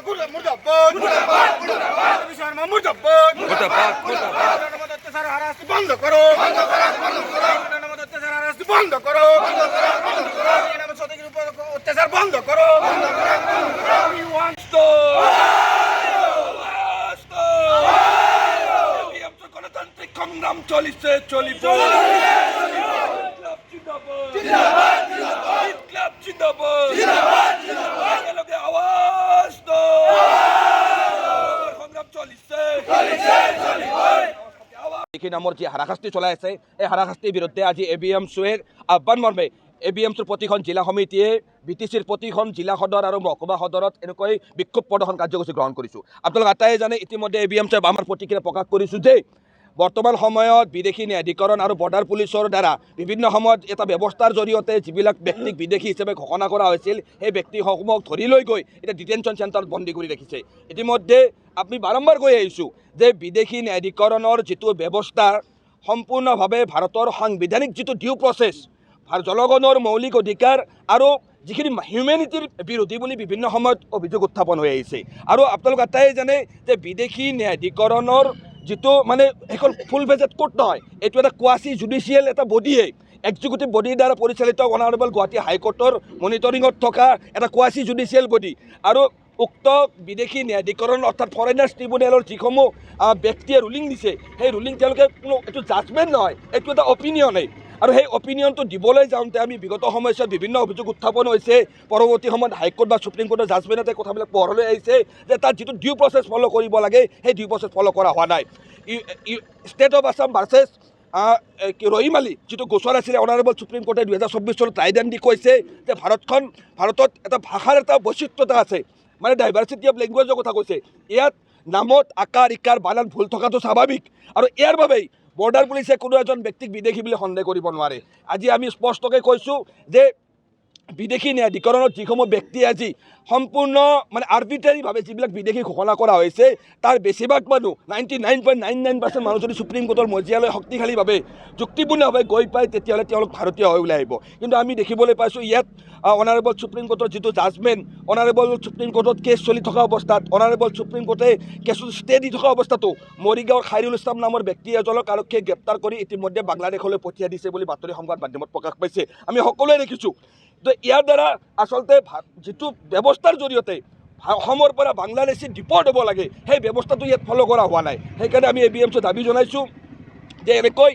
মুর্দাবাদ, মুর্দাবাদ, মুর্দাবাদ। শর্মা মুর্দাবাদ, মুর্দাবাদ, মুর্দাবাদ। অত্যাচার হারাশাস্তি বন্ধ করো, বন্ধ করো, বন্ধ করো। অত্যাচার হারাশাস্তি বন্ধ করো, বন্ধ করো, বন্ধ করো। উপর অত্যাচার বন্ধ করো, বন্ধ করো, বন্ধ করো। We want stop! Stop! গণতান্ত্রিক সংগ্রাম চলিছে, চলিব। ইনকিলাব জিন্দাবাদ, ইনকিলাব জিন্দাবাদ। একেলগে আওয়াজ দাও। সংগ্ৰাম চলিছে। বিদেশী নামৰ যি হাৰাশাস্তি চলাই আছে, এই হাৰাশাস্তিৰ বিৰুদ্ধে আজি এ বি এম চুৱে আহ্বান মৰ্মে এ বি এম চুৰ প্ৰতিখন জিলা সমিতিয়ে বি টি চিৰ প্ৰতিখন জিলা সদৰ আৰু মহকুমা সদৰত এনেকৈ বিক্ষোভ প্ৰদৰ্শন কাৰ্যসূচী গ্ৰহণ কৰিছোঁ। আপোনালোক আটাইয়ে জানে, ইতিমধ্যে এ বি এম চুৱে আমাৰ প্ৰতিক্ৰিয়া প্ৰকাশ কৰিছোঁ যে বৰ্তমান সময়ত বিদেশী ন্যায়াধিকৰণ আৰু বৰ্ডাৰ পুলিচৰ দ্বাৰা বিভিন্ন সময়ত এটা ব্যৱস্থাৰ জৰিয়তে যিবিলাক ব্যক্তিক বিদেশী হিচাপে ঘোষণা কৰা হৈছিল, সেই ব্যক্তিসমূহক ধৰি লৈ গৈ এতিয়া ডিটেনশ্যন চেণ্টাৰত বন্দী কৰি ৰাখিছে। ইতিমধ্যে আমি বাৰম্বাৰ কৈ আহিছোঁ যে বিদেশী ন্যায়াধিকৰণৰ যিটো ব্যৱস্থা সম্পূৰ্ণভাৱে ভাৰতৰ সাংবিধানিক যিটো ডিউ প্ৰচেছ, জনগণৰ মৌলিক অধিকাৰ আৰু যিখিনি হিউমেনিটিৰ বিৰোধী বুলি বিভিন্ন সময়ত অভিযোগ উত্থাপন হৈ আহিছে। আৰু আপোনালোক আটাইয়ে জানে যে বিদেশী ন্যায়াধিকৰণৰ যিটো মানে সেইখন ফুল ফ্লেজড কোৰ্ট নহয়, এইটো এটা কোৱাচি জুডিচিয়েল এটা বডিয়ে, এক্সিকিউটিভ বডিৰ দ্বাৰা পৰিচালিত, অনাৰেবল গুৱাহাটী হাইকোৰ্টৰ মনিটৰিঙত থকা এটা কোৱাচি জুডিচিয়েল বডি। আৰু উক্ত বিদেশী ন্যায়াধিকৰণ অৰ্থাৎ ফৰেনাৰ্ছ ট্ৰিবুনেলৰ যিসমূহ ব্যক্তিয়ে ৰুলিং দিছে, সেই ৰুলিং তেওঁলোকে কোনো এইটো জাজমেণ্ট নহয়, এইটো এটা অপিনিয়নেই। আৰু সেই অপিনিয়নটো দিবলৈ যাওঁতে আমি বিগত সময়ছোৱাত বিভিন্ন অভিযোগ উত্থাপন হৈছে। পৰৱৰ্তী সময়ত হাইকোৰ্ট বা সুপ্ৰিম কোৰ্টৰ জাজমেণ্টতে কথাবিলাক পোহৰলৈ আহিছে যে তাত যিটো ডিউ প্ৰচেছ ফ'ল' কৰিব লাগে, সেই ডিউ প্ৰচেছ ফ'ল' কৰা হোৱা নাই। ষ্টেট অফ আছাম ভাৰ্চেছ কি ৰহিম আলী যিটো গোচৰ আছিলে, অনাৰেবল সুপ্ৰিম কোৰ্টে 2024 চনত ৰায়দান দি কৈছে যে ভাৰতত এটা ভাষাৰ এটা বৈচিত্ৰতা আছে, মানে ডাইভাৰ্চিটি অফ লেংগুৱেজৰ কথা কৈছে। ইয়াত নামত আকাৰ ইকাৰ বানান ভুল থকাটো স্বাভাৱিক আৰু ইয়াৰ বাবেই বৰ্ডাৰ পুলিচে কোনো এজন ব্যক্তিক বিদেশী বুলি সন্দেহ কৰিব নোৱাৰে। আজি আমি স্পষ্টকৈ কৈছোঁ যে বিদেশী ন্যায়াধিকৰণত যিসমূহ ব্যক্তি আজি সম্পূৰ্ণ মানে আৰ্বিট্ৰেৰীভাৱে যিবিলাক বিদেশী ঘোষণা কৰা হৈছে, তাৰ বেছিভাগ মানুহ, 99.99% মানুহ যদি সুপ্ৰিম কোৰ্টৰ মজিয়ালৈ শক্তিশালীভাৱে, যুক্তিপূৰ্ণভাৱে গৈ পায়, তেতিয়াহ'লে তেওঁলোক ভাৰতীয় হৈ ওলাই আহিব। কিন্তু আমি দেখিবলৈ পাইছোঁ ইয়াত অনাৰেবল সুপ্ৰিম কোৰ্টৰ যিটো জাজমেণ্ট, অনাৰেবল সুপ্ৰিম কোৰ্টত কেছ চলি থকা অৱস্থাত, অনাৰেবল সুপ্ৰিম কোৰ্টে কেছত ষ্টে দি থকা অৱস্থাতো মৰিগাঁৱৰ খাইৰুল ইছলাম নামৰ ব্যক্তি এজনক আৰক্ষীয়ে গ্ৰেপ্তাৰ কৰি ইতিমধ্যে বাংলাদেশলৈ পঠিয়াই দিছে বুলি বাতৰি সংবাদ মাধ্যমত প্ৰকাশ পাইছে। আমি সকলোৱে দেখিছোঁ। তো ইয়াৰ দ্বাৰা আচলতে যিটো ব্যৱস্থাৰ জৰিয়তে অসমৰ পৰা বাংলাদেশী ডিপৰ্ট হ'ব লাগে, সেই ব্যৱস্থাটো ইয়াত ফ'ল' কৰা হোৱা নাই। সেইকাৰণে আমি এ বি এম চি দাবী জনাইছোঁ যে এনেকৈ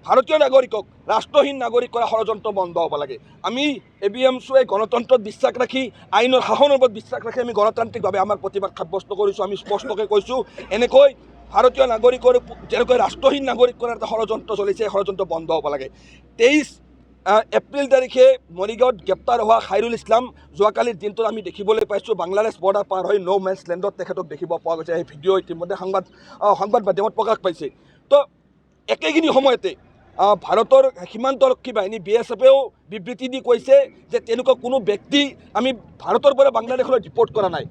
ভাৰতীয় নাগৰিকক ৰাষ্ট্ৰহীন নাগৰিক কৰা ষড়যন্ত্ৰ বন্ধ হ'ব লাগে। আমি এ বি এম চুৱে গণতন্ত্ৰত বিশ্বাস ৰাখি, আইনৰ শাসনৰ ওপৰত বিশ্বাস ৰাখি আমি গণতান্ত্ৰিকভাৱে আমাৰ প্ৰতিবাদ সাব্যস্ত কৰিছোঁ। আমি স্পষ্টকৈ কৈছোঁ, এনেকৈ ভাৰতীয় নাগৰিকৰ যেনেকৈ ৰাষ্ট্ৰহীন নাগৰিক কৰাৰ এটা ষড়যন্ত্ৰ চলিছে, এই ষড়যন্ত্ৰ বন্ধ হ'ব লাগে। 23 এপ্ৰিল তাৰিখে মৰিগাঁৱত গ্ৰেপ্তাৰ হোৱা খাইৰুল ইছলাম যোৱাকালিৰ দিনটোত আমি দেখিবলৈ পাইছোঁ বাংলাদেশ বৰ্ডাৰ পাৰ হৈ ন' মেন্স লেণ্ডত তেখেতক দেখিব পোৱা গৈছে। সেই ভিডিঅ' ইতিমধ্যে সংবাদ মাধ্যমত প্ৰকাশ পাইছে। তো একেখিনি সময়তে ভাৰতৰ সীমান্তৰক্ষী বাহিনী বি এছ এফেও বিবৃতি দি কৈছে যে তেনেকুৱা কোনো ব্যক্তি আমি ভাৰতৰ পৰা বাংলাদেশলৈ ডিপৰ্ট কৰা নাই,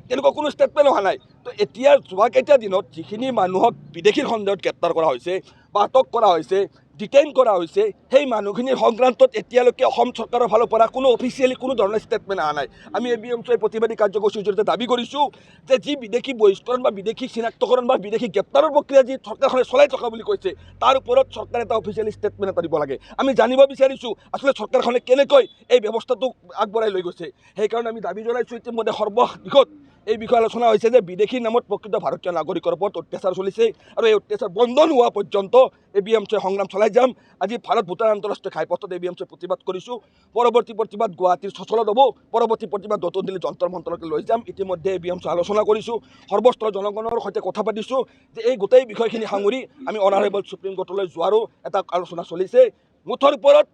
তেনেকুৱা কোনো ষ্টেটমেণ্ট অহা নাই। তো এতিয়া যোৱাকেইটা দিনত যিখিনি মানুহক বিদেশীৰ সন্দেহত গ্ৰেপ্তাৰ কৰা হৈছে বা আটক কৰা হৈছে, ডিটেইন কৰা হৈছে, সেই মানুহখিনিৰ সংক্ৰান্তত এতিয়ালৈকে অসম চৰকাৰৰ ফালৰ পৰা কোনো অফিচিয়েলি কোনো ধৰণৰ ষ্টেটমেণ্ট অহা নাই। আমি এ বি এম চি প্ৰতিবাদী কাৰ্যসূচীৰ জৰিয়তে দাবী কৰিছোঁ যে যি বিদেশী বহিষ্কৰণ বা বিদেশী চিনাক্তকৰণ বা বিদেশী গ্ৰেপ্তাৰৰ প্ৰক্ৰিয়া যি চৰকাৰখনে চলাই থকা বুলি কৈছে, তাৰ ওপৰত চৰকাৰে এটা অফিচিয়েলি ষ্টেটমেণ্ট এটা দিব লাগে। আমি জানিব বিচাৰিছোঁ আচলতে চৰকাৰখনে কেনেকৈ এই ব্যৱস্থাটোক আগবঢ়াই লৈ গৈছে। সেইকাৰণে আমি দাবী জনাইছোঁ, ইতিমধ্যে সৰ্বদিশত এই বিষয়ে আলোচনা হৈছে যে বিদেশীৰ নামত প্ৰকৃত ভাৰতীয় নাগৰিকৰ ওপৰত অত্যাচাৰ চলিছে আৰু এই অত্যাচাৰ বন্ধ নোহোৱা পৰ্যন্ত এ বি এম চিয়ে সংগ্ৰাম চলাই যাম। আজি ভাৰত ভূটান আন্তঃৰাষ্ট্ৰীয় ঘাইপথত এ বি এম চিয়ে প্ৰতিবাদ কৰিছোঁ। পৰৱৰ্তী প্ৰতিবাদ গুৱাহাটীৰ চচলত হ'ব, পৰৱৰ্তী প্ৰতিবাদ নতুন দিল্লী যন্তৰ মন্তৰলৈ লৈ যাম। ইতিমধ্যে এ বি এম চি আলোচনা কৰিছোঁ, সৰ্বস্তৰ জনগণৰ সৈতে কথা পাতিছোঁ যে এই গোটেই বিষয়খিনি সাঙুৰি আমি অনাৰেবল সুপ্ৰিম কোৰ্টলৈ যোৱাৰো এটা আলোচনা চলিছে। মুঠৰ ওপৰত